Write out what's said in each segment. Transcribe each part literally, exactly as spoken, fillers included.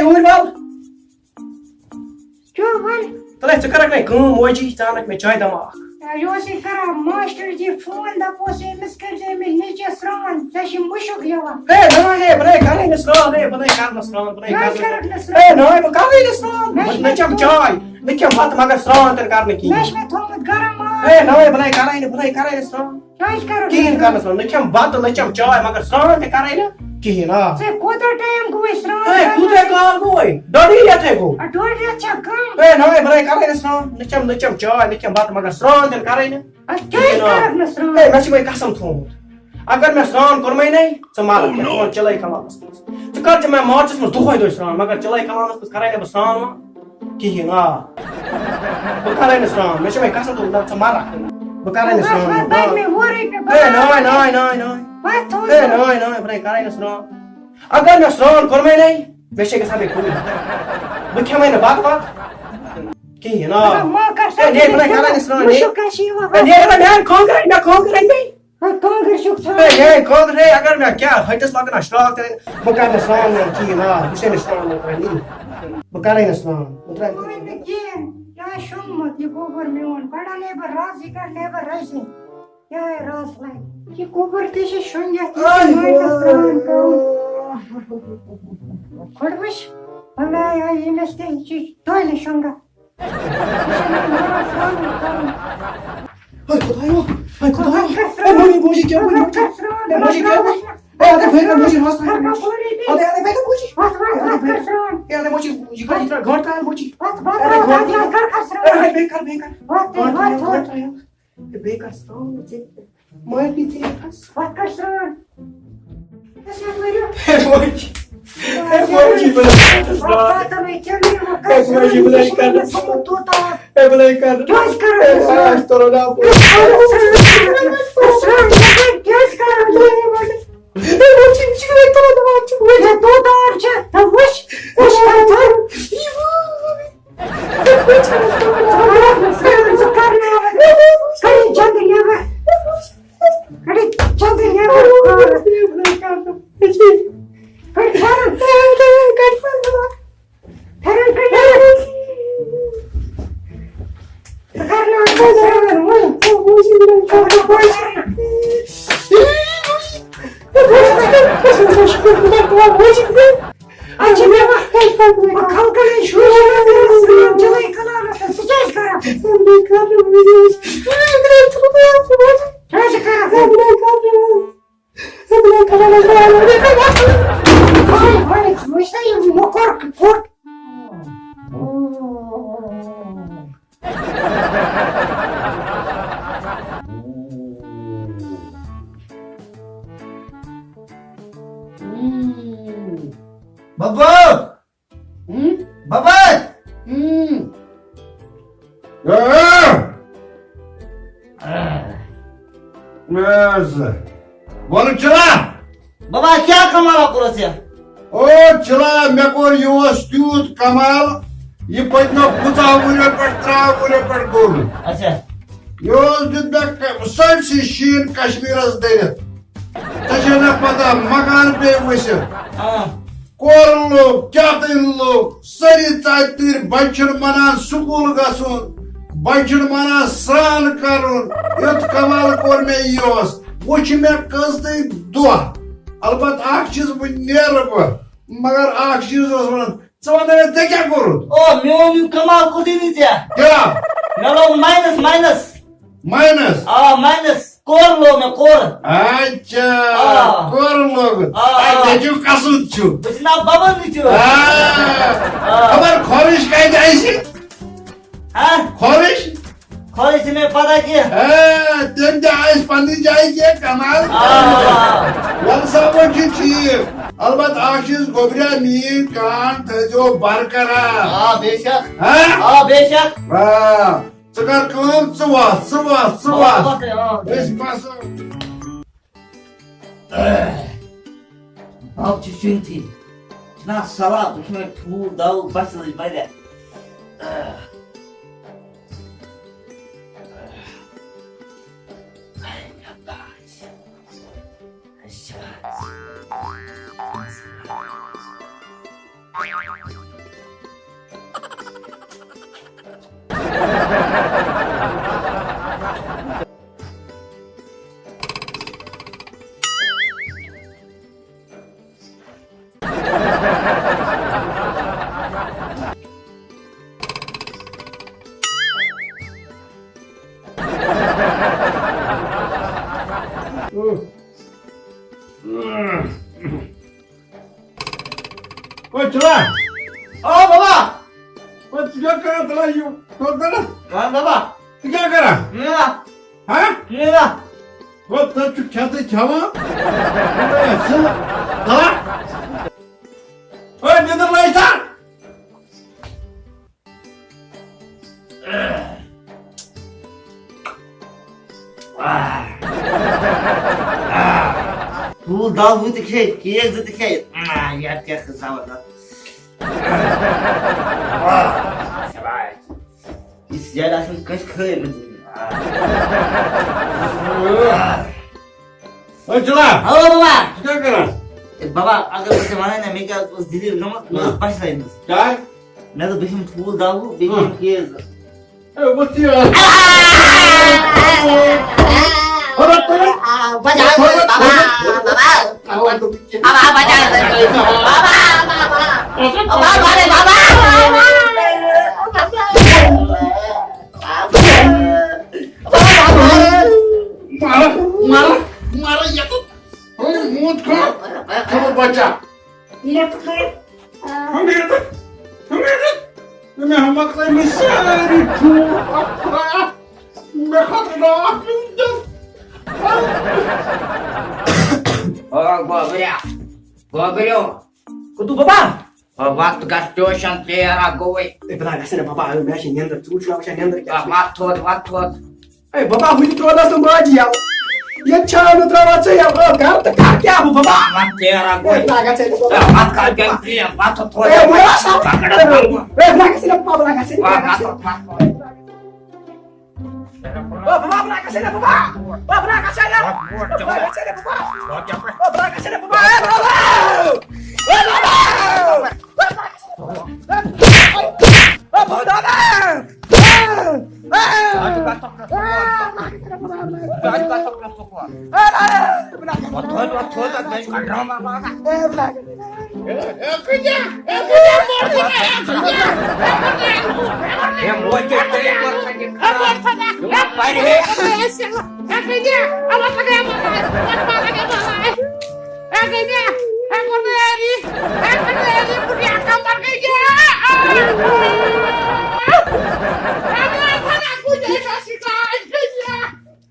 ٹوٗرۍ وَل۔ کیٛاہ وَن؟ تَلے، ژٕ کَرَکھ مےٚ کٲم، موجی، ژٕ اَنَکھ مےٚ چایہِ دَمہٕ اَکھ۔ یہِ اوس یہِ کَران ماسٹر جی فون، دَپوس أمِس کٔرۍزِ أمِس نیٚچوِس سرٛان، ژےٚ چھِ مُشُک یِوان۔ ہے، نہ، ہے، بہٕ نَے کَرَے نہٕ سرٛان، ہے، بہٕ نَے کَرٕ نہٕ سرٛان، بہٕ نَے نہ حظ کَرٕ نہٕ۔ کَرَکھ نہٕ سرٛان۔ ہے، نہ، بہٕ کَرَے نہٕ سرٛان، مےٚ بہٕ چھِ نَے چَمہٕ چاے، نہ کھٮ۪مہٕ بَتہٕ، مگر سرٛان تہِ نہٕ کَرٕ نہٕ کِہیٖنۍ۔ مےٚ چھِ مےٚ تھوٚمُت گرم آب۔ ہے، نہ، بہٕ نَے کَرَے نہٕ، بہٕ نَے کَرَے نہٕ سرٛان۔ کیٛازِ کَرو کِہیٖنۍ نہٕ؟ کَرنَس منٛز نہٕ کھٮ۪م بَتہٕ، نہ چٮ۪م چاے، مگر سرٛان تہِ کَرَے نہٕ کِہیٖنۍ، آ۔ ژےٚ کوٗتاہ ٹایم گوٚوُے سرٛان ہے، کَرنَس؟ کوٗتاہ کال گوٚوُے؟ ڈۄڈٕے رٮ۪تھٕے گوٚو۔ آ، ڈۄڈ رٮ۪تھ چھا کَم؟ ہے، نہ، بہٕ نَے کَرَے نہٕ سرٛان، نہ چٮ۪م، نہ چٮ۪م چاے، نہ کھٮ۪م بَتہٕ، مگر سرٛان تہِ کَرَے نہٕ اَدٕ کِہیٖنۍ، کیٛازِ آ۔ کَرَکھ نہٕ سرٛان؟ ہے، مےٚ چھِ وۄنۍ قسم تھوٚومُت، اگر مےٚ سرٛان کوٚرمَے نَے، ژٕ مَرَکھ، مےٚ چون چِلَے کَلانَس منٛز۔ ژٕ کَر ژٕ مےٚ مارچَس منٛز دۄہَے دۄہَے سرٛان، مگر چِلَے کَلانَس منٛز کَرَے نہٕ بہٕ سرٛان وۄنۍ۔ کِہیٖنۍ، آ۔ بہٕ کَرَے نہٕ سرٛان، مےٚ چھِ وۄنۍ قسم تھوٚومُت، نہ ژٕ مَرَکھ۔ بہٕ کَرَے نہٕ بَس، سرٛان، بَس، آ۔ بَس، مےٚ وورٕے پیٚو، بَس۔ ہے، ناے، ناے، ناے، ناے۔ بَس، تھوٚو ہے، سرٛان۔ ناے، ناے، بہٕ نَے کَرَے نہٕ سرٛان۔ اگر مےٚ سرٛان کوٚرمَے نَے، مےٚ چھے گژھان بیٚیہِ کُنہِ۔ بہٕ کھٮ۪مَے نہٕ بَتہٕ وَتہٕ کِہیٖنۍ، آ۔ مطلب، ما کر ہے، نیر، بہٕ نَے کَرَے نہٕ سرٛان، نیر۔ مُشُک کَشی یِوان۔ ہے، نیر، مےٚ میٛانہِ کانٛگرِ، مےٚ کانٛگرِ نَے۔ ہے، کانٛگٕر چھُکھ ژھانٛڈان۔ ہے، ہے، کانٛگٕر، ہے، اگر مےٚ کیٛاہ ہٹِس لگان آ شراکھ ترٛاوٕنۍ، بہٕ کرٕ نہٕ سرٛان وان کِہیٖنۍ، آ، بہٕ چھُسے نہٕ سرٛان وان کران، یی۔ بہٕ کرے نہٕ سرٛان، بہٕ ترٛاوٕ نہٕ۔ وۄنۍ نہٕ کِہیٖنۍ، کیٛاہ شوٚنٛگمُت یہِ گوٚبُر میون، گۄڈٕ اَنے بہٕ رَز، یہِ کَڑِ نیبر رَزِ، یِہوٚے رَز لَگہِ۔ یہِ گوٚبُر تہِ چھِ شۄنٛگِتھ، یہِ آے چھِ وۄنۍ گوٚو۔ سرٛان کَرُن۔ گۄڈٕ وٕچھ، بَلاے آے ییٚمِس تہِ، یہِ چھِ دۄہلہِ شۄنٛگان۔ ہے خدایو، ہے خدایو، ہے موجی، موجی، کیٛاہ گوٚو؟ ہے موجی، کیٛاہ گوٚو؟ ہے اَدٕ بیٚیہِ کر موجی، ہَس ترٛاو موجی۔ اَدٕ، اَدٕ بیٚیہِ کر موجی۔ ہے اَدٕ موجی، یہِ کر، یہِ ترٛاو گنٛڈ ترٛاو موجی۔ اَدٕ بیٚیہِ کر، بیٚیہِ کر۔ گنٛڈ ترٛاو، گنٛڈ ترٛاو۔ ہے بیٚیہِ کر سرٛان ژےٚ۔ معٲفی ژےٚ یَتھ۔ وَتھ کَڑ سرٛان۔ أسۍ حظ ؤرِو۔ ہے موجی۔ ہے موجی، بہٕ نَے کَرٕ نہٕ سرٛان۔ وَتھ کَڑ سرٛان۔ ہے موجی، بہٕ نَے کَرٕ نہٕ سرٛان۔ ہے بہٕ نَے کَرٕ۔ کیٛازِ کَرو نہٕ سرٛان؟ ہے، آز تورو نا بہٕ۔ سرٛان، سرٛان، سرٛان، کیٛازِ کَرو نہٕ؟ ہے موجی، یہِ چھِ مےٚ تورو دَپان چھُ۔ ہے، تو دار چھِ، تَو وٕچھ، وٕچھ کَتھ۔ اچھا، مےٚ وَن، وۄنۍ کھَلکَن ہٕنٛدۍ شُرۍ چھِ مےٚ کَران سرٛان چِلَے کَلانَس تہٕ ژٕ کیٛازِ کَران؟ کیٛاہ چھِ کَران؟ ہاے، ہاے، وٕچھ سا یہِ موٚکُر کیُتھ۔ بابا! ہم؟ بابا! ہم؟ اے! اے! وَلہٕ چلا! بابا، کیٛاہ کمالا کوٚرُتھ ژےٚ؟ او چلا، مےٚ کوٚر یِہُس تیوٗت کمال، یہِ پٔتمیو پٕنٛژٕہو ؤریو پٮ۪ٹھ، ترٛہَو ؤریو پٮ۪ٹھ گوٚو نہٕ۔ اچھا۔ یِہُس دیُت مےٚ ک-، سٲرسٕے شیٖن کشمیٖرس دٔرِتھ۔ ژےٚ چھےٚ نہ پتہ، مکان پیٚیہِ ؤسِتھ۔ آ۔ کورٕ لوٚگ، کیٛاہ تام لوٚگ، سٲری ژَتہِ تۭرۍ، بچہِ چھِنہٕ مانان سکوٗل گژھُن، بچہِ چھِنہٕ مانان سرٛان کرُن۔ یُتھ کمال کوٚر مےٚ یِہُس۔ وۄنۍ چھِ مےٚ کٔژ تام دۄہ۔ البتہ اکھ چیٖز، وۄنۍ نیرٕ بہٕ، مگر اکھ چیٖز اوس ونان، ژٕ وَن تہٕ مےٚ، ژےٚ کیٛاہ کوٚرُتھ؟ او، میون یہِ کمال کوٚرُے نہٕ ژےٚ۔ کیٛاہ؟ مےٚ لوگ ماینس، ماینس۔ ماینس؟ آ، ماینس۔ کور لوگ مےٚ، کور۔ اچھا، آ۔ کور لوگُتھ۔ آ، آ۔ اے، نیٚچوٗ کَسُن چھُ؟ بہٕ چھُس ناو بَبَن نیٚچوٗ۔ آ۔ آ۔ خبر خۄرٕش کَتہِ آسہِ؟ ہا؟ خۄرٕش؟ خۄرٕش چھِ مےٚ پَتہ کینٛہہ۔ اے، تٔمۍ تہِ آسہِ پننہِ جایہِ کینٛہہ کمال۔ آ۔ وَلہٕ سا، وۄنۍ چھُ ٹھیٖک۔ البتہ اَکھ چیٖز گوٚبریا، میٛٲنۍ کان تھٲیزیو برقرار۔ آ، بے شک۔ ہا؟ آ، بے شک۔ آ۔ ژٕ کر کٲم، ژٕ وَس، ژٕ وَس، ژٕ آ، وَس۔ وَس، آ۔ أسۍ وَسو۔ بَب چھُ شوٗنٛتھی۔ چھُنہ صلاح، بہٕ کھٮ۪مہٕ ٹھوٗل دَو، بَس لٔج واریاہ۔ اوے چلا۔ او بابا۔ او ژٕ کیٛاہ کران تلا یہِ؟ ژٕ کران؟ وَن بابا۔ ژٕ کیٛاہ کران؟ میرا۔ ہاں؟ میرا۔ او ژٕ چھُکھ کھٮ۪تھٕے کھٮ۪وان۔ تلا۔ او نیٚنٛدٕر لٲج سا۔ ٹھوٗل دَہ وُہ تہِ کھیٚیہِ، کیک زٕ تہِ کھیٚیہِ۔ آ، یَتھ کیٛاہ چھِ زبردست۔ آ، شاباش۔ یہِ سیرِ آسَن کٲنٛسہِ خٲرمٕژ۔ آ۔ اوے چلا۔ ہاں بابا۔ ژٕ کیٛاہ کران؟ اے بابا، اگر بہٕ ژےٚ وَنَے نہ، مےٚ کیٛاہ اوس دِلہِ گٔمٕژ، مےٚ ٲس پَژھِ لَجمٕژ۔ کیٛاہ؟ مےٚ دوٚپ، بہٕ کھٮ۪مہٕ ٹھوٗل دَہ وُہ، بیٚیہِ کھٮ۪مہٕ کیک زٕ۔ اے، وۄتھ یہِ۔ بابا، بابا، بابا۔ بابا، بچا۔ بابا، بابا۔ بابا، بابا۔ مارا، مارا، مارا یتھ۔ موت کر۔ چلو بچا۔ موت کر۔ ہمیشہ، ہمیشہ۔ مےٚ مۄکلٲے مےٚ سٲری ٹھوٗل۔ اکھ خدایا، مےٚ خٲطرٕ نہٕ اکھ پیوٗنٛت تہِ۔ او گوبریا، گوبریو۔ کُتُو بابا؟ او وقت گژھ ٹیوشن، ژیر ہا گوٚوُے۔ اے بلا گژھِ نہ بابا، مےٚ چھِ نیٚنٛدٕر، ژٕ وٕچھ نا وٕچھان نیٚنٛدٕر کیٛاہ آ، چھِ۔ وَتھ تھوٚد، وَتھ تھوٚد۔ اے بابا، ہُتہِ ترٛوونَس نہٕ ماجہِ یَلہٕ۔ ییٚتہِ چھا نہٕ ترٛاوان ژٕ یَلہٕ؟ او گرٕ تہٕ گرٕ کیٛاہ بہٕ بابا؟ وَتھ ژیر ہا گوٚوُے۔ اے بلا گژھِ نہ بابا۔ اے، وَتھ کر کیٛاہ کینٛہہ، وَتھ تھوٚد۔ اے بلا سا۔ پکڑ، پکڑ۔ اے بلا گژھِ نہ بابا، بلا گژھِ نہ، بلا گژھِ نہ۔ وَتھ، وَتھ، وَتھ۔ بابا، بابا، بابا، گژھِ نہ بابا۔ بابا، گژھِ نہ۔ بابا، گژھِ نہ بابا۔ بابا، گژھِ نہ بابا۔ A Baba. اے بابا۔ بابا، بابا۔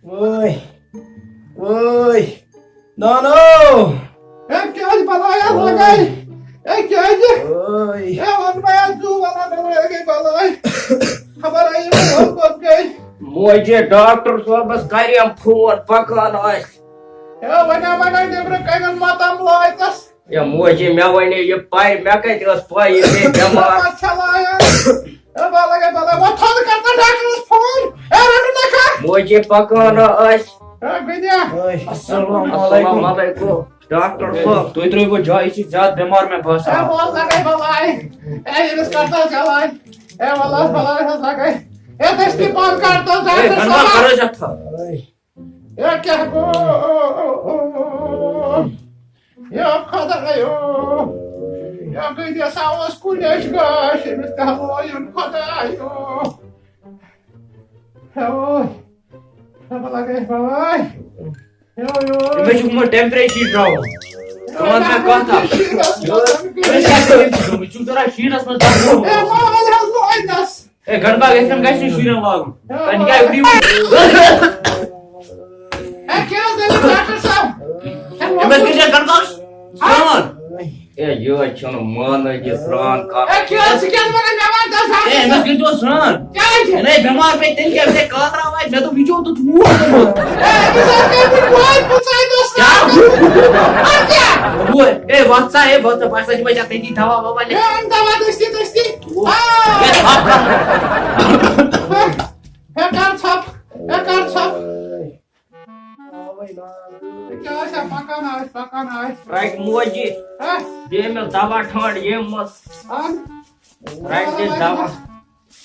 وٲے، وٲے، نانو۔ ہے، کیٛازِ بلایا لگے؟ ہے، کیٛازِ؟ وٲے۔ ہے، وَن مےٚ، ژٕ وَن مےٚ، وۄنۍ گٔے بلاے۔ خبر آیہِ، وۄنۍ کوٚت گٔے؟ موجی ڈاکٹر صٲبَس کَریم فون، پَکان آسہِ۔ ہے، وۄنۍ آو، وۄنۍ آو نیٚبرٕ کَنٮ۪ن مَتَم لٲگِتھ۔ یا موجی، مےٚ وَنے یہِ پَے، مےٚ کَتہِ ٲس پَے یہِ پیٚیہِ بٮ۪مار؟ اَتھ چھا لایان؟ اے، بَلاے، بَلاے، وۄنۍ تھوٚد کَر تہٕ ڈاکٹرَس فون۔ اے، رَٹُن نہ کَر۔ موجی پَکان نہ ٲسۍ۔ اے، گٔدیا۔ السلام السلام علیکم۔ علیکم۔ ڈاکٹر صٲب۔ تُہۍ ترٛٲیِو جاے، یہِ چھِ زیادٕ بٮ۪مار مےٚ باسان۔ اے، بوز لَگے بَلاے۔ اے، ییٚمِس کَر تہٕ جَلاے۔ اے، وَلہٕ حظ، بَلاے حظ لَگے۔ اے، دٔستی پَہَن کَر تہٕ اے، ڈاکٹر گَنٛڈا صٲب۔ کَر حظ اَتھ تھَپھ؟ اے، کیٛاہ گوٚو؟ یا خۄدایو، یا گٔے سا اوس کُلٮ۪ش گاش، أمِس کیٛاہ لویُن خۄدایو۔ ہیوے، ہیوے لگے بلاے۔ ہیوے، ہیوے۔ مےٚ چھُ گوٚمُت ٹیمپریچر ڈاوُن۔ ژٕ وَن مےٚ کَتھ اَکھ۔ أمِس کیٛاہ چھُ، أمِس چھُ گوٚمُت؟ یہِ چھُ ضروٗرت شیٖنَس منٛز دَزُن۔ اے، ماحول حظ لوے نَس۔ اے، گنڈا گژھِ نہٕ گژھِ نہٕ شُرٮ۪ن لاگُن۔ وۄنۍ کیٛاہ دٔلیٖل؟ اے، کیٛاہ حظ دٔلیٖل ڈاکٹر صٲب؟ ہے، أمِس گژھِ گنڈا سرٛان۔ اے، یہِ حظ چھُنہٕ مانٲنی یہِ سرٛان کَرُن۔ اے، کیٛاہ حظ چھِ کیٛاہ وَنان؟ مےٚ وَن تہٕ زانٛہہ۔ اے، أمِس گژھِ دۄہ سرٛان۔ کیٛازِ؟ ہے، بٮ۪مار پیٚیہِ تیٚلہِ کیٛاہ؟ أمِس ہے کاتراو اَتہِ، مےٚ دوٚپ، یہِ چھُ اوترٕ ژوٗر گوٚمُت۔ اے، أمِس حظ پیٚیہِ وٕنہِ وٲلۍ پٕنٛژٕہَے دۄہ سرٛان۔ کیٛاہ؟ اَدٕ کیٛاہ؟ وۄنۍ، اے، وَتھ سا، ہے، وَتھ سا، بہٕ ہسا دِمے ژےٚ تٔتی دوا وَوا۔ ہے، اَن دوا دٔستی دٔستی۔ آ۔ ہے، ژھۄپ کر۔ ہے، ہے کر ژھۄپ، ہے کر ژھۄپ۔ کیٛاہ چھا پکان آسہِ، پکان آسہِ؟ رٹہِ موجی۔ ہہ؟ دِ أمِس دوا ٹھنٛڈ ییٚمہِ منٛز۔ اَن۔ رٹہِ دِ دوا۔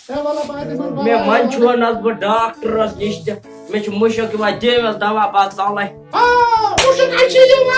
ہے وَلہٕ بہٕ دِمَن مےٚ منٛز چھُ نہ بہٕ ڈاکٹرس نِش تہِ، مےٚ چھُ مُشک یِوان، دِیو مےٚ دوا، بہٕ ژَلے۔ آ، مُشک اَسہِ چھِ یِوان۔